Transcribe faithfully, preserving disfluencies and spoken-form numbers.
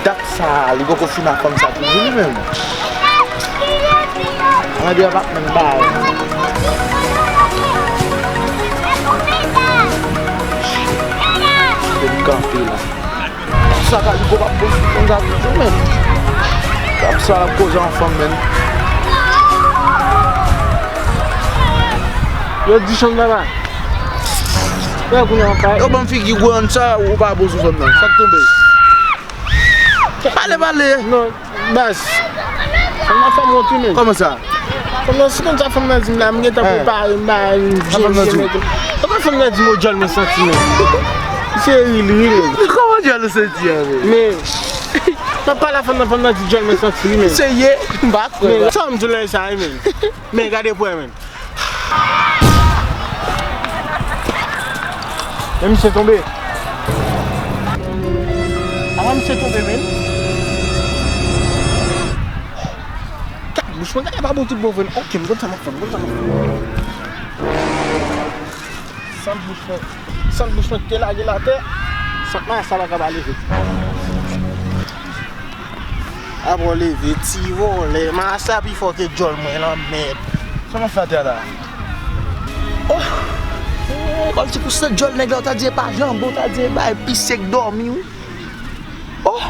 Dat sa, li poko fin ak fanm sa toujou li menm. Mande a pa menm bay. Li kanpe la. Sa ka li poko ap konn sa toujou menm. Kap sa ap koze an fanm menm. Yo di chanm papa. Yo kounye an pa. Yo ban m figi gwo an sa ou pa bon sou fanm nan. Sa k tonbe? Pale, pale. Non, baz. Fanm nan fè m wont wi menm. Kòman sa? Fanm nan, si konn sa fanm nan di m la, m gentan prepare m ba l. Sa fanm nan di w? Kòman fanm nan di m o djòl mwen santi menm? Se ri l ri menm. Kòman djòl ou santi a menm? Men, m ap pale a fanm nan, fanm nan di djòl mwen santi wi menm. Serye? M pa kwè. Men, sa m di w lè sa wi menm. Men gade pou wè menm. Men misye tonbe. Avan misye tonbe menm. Kat bouch mwen gade pa bon tout bon vre. Ok, m konn sa m ap fè, m konn sa m ap fè. Sant bouch mwen, sant bouch mwen ki te lage l atè. Sant mayas la pa ka ba leve. Apre w leve, ti vòlè. Mayas la pi fò ke djòl mwen, lanmèd. Sa w ap fè atè a la? Oh! Oh, ba l ti kous nan djòl nèg la, w ta di e pa janbe, w ta di e bay pise k dòmi wi. Oh!